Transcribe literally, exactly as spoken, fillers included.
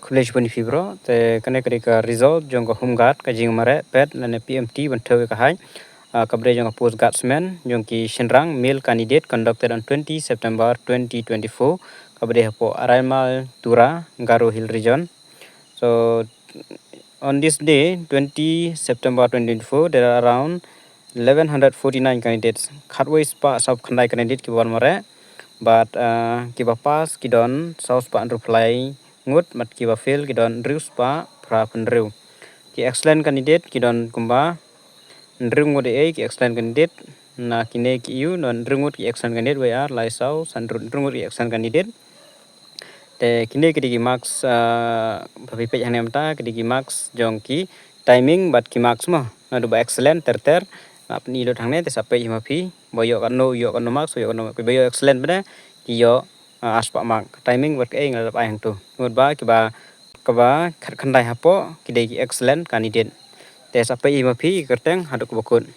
Khublei shibun ïa phi bro, te kane ka dei ka result jong ka Home Guard, ka jingmareh pet lane P M T ban thew ïa ka height. Ah, kaba dei jong ka post guardsman jong ki shynrang, male candidate, conducted on twenty September twenty twenty-four, kaba dei hapoh Araimile, Tura, Garo Hill Region. So on this day, twenty September twenty twenty-four, there are around eleven hundred forty-nine candidates. Khatwei spah sawphew khyndai candidate kiba wan mareh, bad, ah, kiba pass ki don saw spah hynriewphew lai ngut, bad kiba fail ki don hynriew spah phraphew hynriew. Ki excellent candidate ki don kumba hynriew ngut ei ei ki excellent candidate. Na kine ki ïoh don hynriew ngut ki excellent candidate, wei ar lai saw san hynriew ngut ki excellent candidate. Te kine ki dei ki marks, ah, ba phi peit hangne mynta, ki dei ki marks jong ki timing bad ki marks mo. Naduh ba excellent ter ter, nga pyni lut hangne, te sa peit ïa ma phi ba ïoh katno, ïoh katno marks, ïoh katno marks. Ba ïoh excellent bad ki ïoh, ah, ar spah mark. Timing bad kaei nga la dep ai hangto. Mut ba kiba, kaba khatkhyndai hapoh ki dei ki excellent candidate. Te sa peit ïa ma phi kyrteng haduh kaba kut.